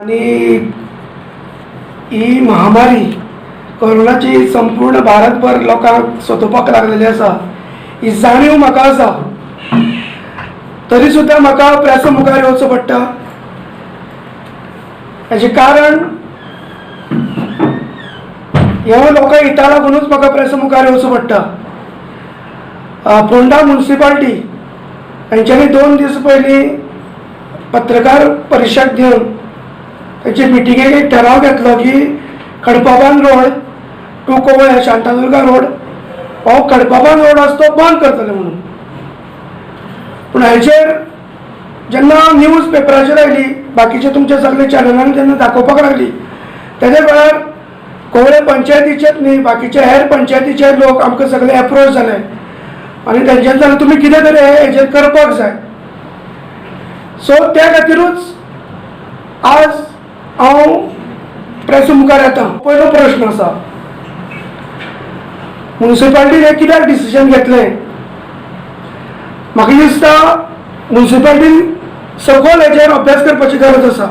आनी ही महामारी कोरोनाची संपूर्ण भारतभर लोकांक सतोवपाक लागलेली आसा, ही जाणीव म्हाका आसा. तरी सुद्दां म्हाका प्रेसा मुखार येवचो पडटा. हाचें कारण ह्या लोकां हिता लागुनूच म्हाका प्रेसा मुखार येवचो पडटा. फोंडा मुन्सिपाल्टी हेंच्यांनी 2 दीस पयलीं पत्रकार परिशद घेवन तांचे मिटिंगेक एक ठराव घेतलो की खडपाबांद रोड टू कोवळे शांतादुर्गा रोड हो खडपाबांद रोड आसा तो बंद करतले म्हणून. पूण हाचेर जेन्ना न्यूज पेपराचेर आयली, बाकीचे तुमच्या सगळे चॅनलांनी जेन्ना दाखोवपाक लागली, तेज्या वेळार कोवळे पंचायतीचेच न्ही बाकीचे हेर पंचायतीचे लोक आमकां सगळे एप्रोच जाले आनी तेंच्यांनी सांगलें तुमी कितें तरी हेचेर करपाक जाय. सो त्या खातीरूच आज हांव प्रेसा मुखार येता. पयलो प्रश्न आसा, मुन्सिपाल्टीन हें कित्याक डिसिजन घेतलें? म्हाका दिसता मुन्सिपाल्टीन सखोल हेचेर अभ्यास करपाची गरज आसा.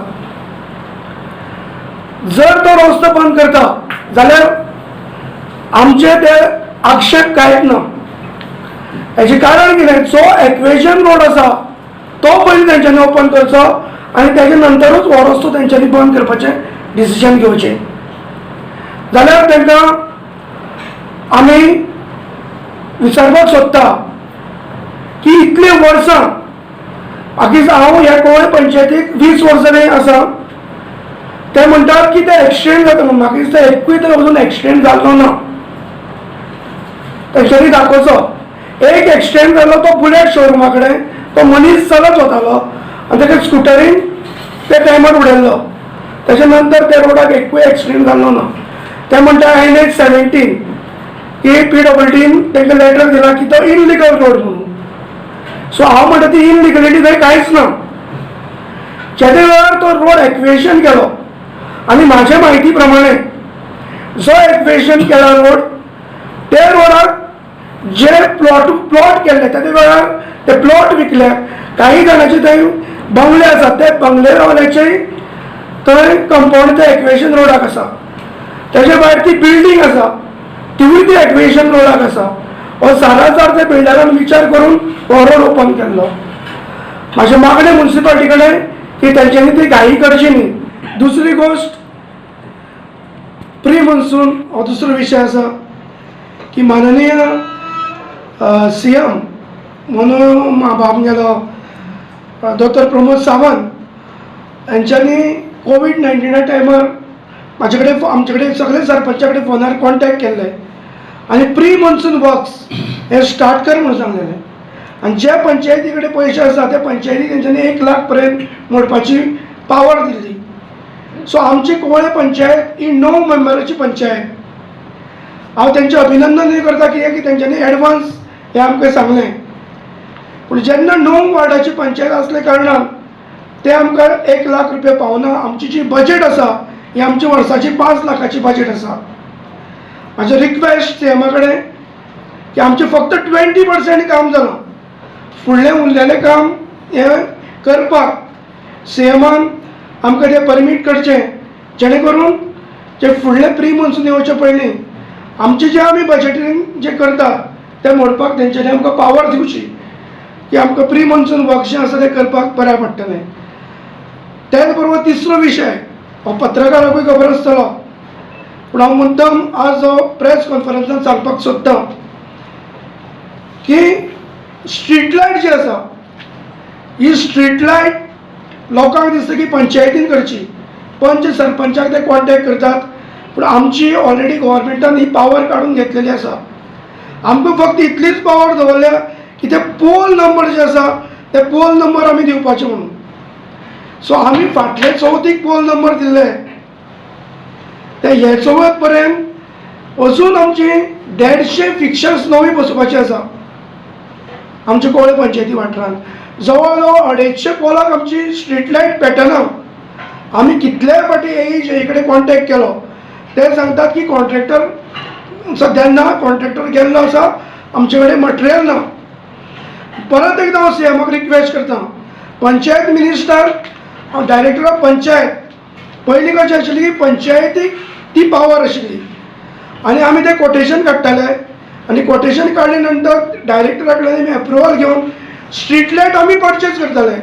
जर तो रस्तो बंद करता जाल्यार आमचे ते आक्षेप कांयच ना. हेचें कारण कितें, जो एक्वेशन रोड आसा तो पयलीं तेंच्यांनी ओपन करचो आनी तेजे नंतरूच हो रस्तो तेंच्यांनी बंद करपाचें डिसिजन घेवचें. जाल्यार तांकां आमी विचारपाक सोदता की इतलीं वर्सां बाकी हांव ह्या कोवळे पंचायतीक 20 वर्सां आसा, ते म्हणटात की ते एक्सिडेंट जाता म्हणून. म्हाका दिसता एकूय तर अजून एक्सिडेंट जाल्लो ना. तेंच्यांनी दाखोवचो एक एक्सिडेंट जालो तो बुलेट शोरुमा कडेन, तो मनीस चलत वतालो आनी ताका स्कुटरीन त्या टायमार उडयल्लो. तेच्या नंतर त्या रोडाक एकूय एक्सिडेंट जाल्लो ना. ते म्हणटा NH 17 की PWDन तांकां लेटर दिला की तो इनलिगल रोड म्हणून. सो हांव म्हणटा ती इनलिगलिटी थंय कांयच ना. जेदे वेळार तो रोड एक्वेशन केलो आनी म्हाजे म्हायती प्रमाणे जो एक्वेशन केला रोड, त्या रोडाक जे प्लॉट प्लॉट केल्ले तेदे वेळार ते प्लॉट विकले. काही जाणांचे थंय बंगले आसात, ते बंगलेवाल्याचे थंय कंपाऊंड ते एक्वेशन रोडाक आसा. तेजे भायर ती बिल्डींग आसा तिवूय ती एक्वेशन रोडाक आसा. हो सारासार त्या बिल्डरान विचार करून हो रोड ओपन केल्लो. म्हाजे मागणें मुन्सिपाल्टी कडेन की तेंच्यांनी ती घाई करची न्ही. दुसरी गोश्ट, प्री मॉन्सून हो दुसरो विशय आसा की माननीय CM म्हणून आमगेलो दोतोर प्रमोद सावंत हेंच्यांनी कोवीड 19 टायमार म्हाजे कडेन, आमचे कडेन, सगळे सरपंचा कडेन फोनार कॉन्टेक्ट केल्ले आनी प्री मॉन्सून वर्क्स हे स्टार्ट कर म्हणून सांगलेलें. आनी ज्या पंचायती कडेन पयशे आसा त्या पंचायती तेंच्यांनी 1 लाख पर्यंत मोडपाची पावर दिल्ली. सो आमची कोवळे पंचायत ही 9 मेंबराची पंचायत. हांव तेंचें अभिनंदनूय करता कित्याक की तेंच्यांनी एडवान्स हें आमकां सांगलें. पूण जेन्ना 9 वार्डाची पंचायत आसल्या कारणान ते आमकां 1 लाख रुपया पावना. आमची जी बजेट आसा ही आमची वर्साची 5 लाखाची बजेट आसा. म्हाजें रिक्वेस्ट CMA कडेन की आमचें फक्त 20% काम जालां, फुडलें उरलेलें काम हें करपाक CMAन आमकां तें परमीट करचें, जेणे करून जे फुडलें प्री मॉन्सून येवचे पयलीं आमचें जें आमी बजेटींग जें करता तें मोडपाक तेंच्यांनी आमकां पावर दिवची की आमकां प्री मॉन्सून वर्क जें आसा तें करपाक बऱ्याक पडटलें. त्याच बरोबर तिसरो विशय हो पत्रकारांकूय खबर आसतलो, पूण हांव मुद्दम आज हो प्रेस कॉन्फरन्सान सांगपाक सोदतां की स्ट्रीट लायट जी आसा ही स्ट्रीट लायट लोकांक दिसता की पंचायतीन करची, पंच सरपंचाक ते कॉन्टेक्ट करतात, पूण आमची ऑलरेडी गव्हर्मेंटान ही पावर काडून घेतलेली आसा. आमकां फक्त इतलीच पावर दवरल्या की ते पोल नंबर जे आसा ते पोल नंबर आमी दिवपाचे म्हणून. सो आमी फाटले चवथीक पोल नंबर दिल्ले, ते हे चवथ पर्यंत अजून आमची 150 फिक्शर्स नवी बसोवपाची आसा. आमच्या कोवळे पंचायती वाठारांत जवळ जवळ 250 पोलाक आमची स्ट्रीट लायट पेटना. आमी कितलेय फावटी AEJ कडेन कॉन्टेक्ट केलो, ते सांगतात की कॉन्ट्रॅक्टर सद्या ना, कॉन्ट्रॅक्टर गेल्लो आसा, आमचे कडेन मटेरियल ना. परत एकदां हांव CMAक रिक्वेस्ट करता, panchayat minister, director of panchayat पयलीं कशें आशिल्लें की पंचायतीक ती पावर आशिल्ली आनी आमी तें कोटेशन काडटाले आनी कोटेशन काडले नंतर डायरेक्टरा कडेन आमी एप्रुवल घेवन स्ट्रीट लायट आमी परचेज करताले.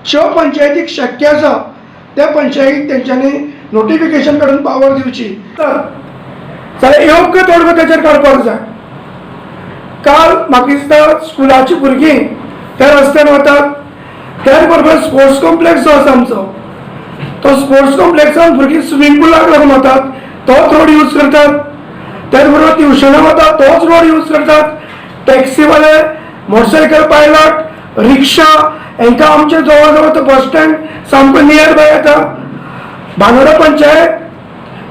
ज्यो पंचायतीक शक्य आसा त्या पंचायतीक तेंच्यांनी नोटिफिकेशन काडून पावर दिवची तर जाल्यार योग्य तोडगो तेचेर काडपाक जाय. काल म्हाका दिसता स्कुलाची भुरगीं त्या रस्त्यान वतात, त्याच बरोबर स्पोर्ट्स कॉम्प्लेक्स जो आसा आमचो तो स्पोर्ट्स कॉम्प्लेक्सान भुरगीं स्विमींग पुलाक लागून वतात, तोच रोड यूज करतात. त्याच बरोबर ट्युशनाक वतात तोच रोड यूज करतात. टॅक्सीवाले, मोटरसायकल पायलट, रिक्षा हांकां आमचे जवळ जवळ तो बस स्टँड सामको नियर बाय येता. बांदोडा पंचायत,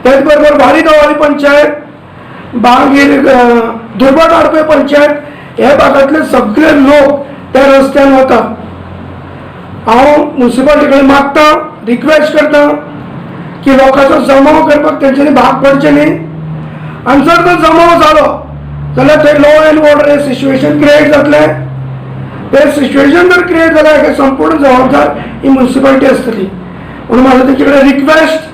त्याच बरोबर वारी गवारी पंचायत, मागीर दुर्बट आडपे पंचायत, ह्या भागांतले सगळे लोक त्या रस्त्यान वतात. हांव मुन्सिपालिटी कडेन मागता, रिक्वेस्ट करता की लोकांचो जमाव करपाक तेंच्यांनी भाग पडचें न्ही आनी जर तो जमाव जालो जाल्यार थंय लॉ एंड ऑर्डर हें सिच्युएशन क्रिएट जातलें. तें सिच्युएशन जर क्रिएट जालें हाका संपूर्ण जबाबदार ही मुन्सिपालिटी आसतली. म्हणून म्हाजो तेंचे कडेन रिक्वेस्ट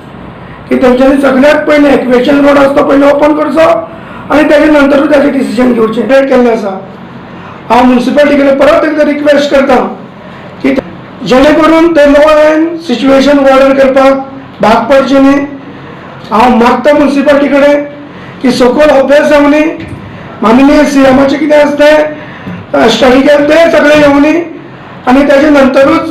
की तेंच्यांनी सगळ्यात पयलीं एक्वेशन रोड आसा तो पयलीं ओपन करचो आनी तेजे नंतरूच ताचें डिसिजन घेवचें. क्रिएट केल्लें आसा. हांव मुन्सिपालिटी कडेन परत एकदां रिक्वेस्ट करता की जेणे करून ते लॉ एंड सिच्युएशन ऑर्डर करपाक भाग पडचें न्ही. हांव मागता मुन्सिपालिटी कडेन की सखोल अभ्यास जावनी, माननीय सीएमाचें कितें आसा तें स्टडी केलें तें सगळें येवनी आनी ताजे नंतरूच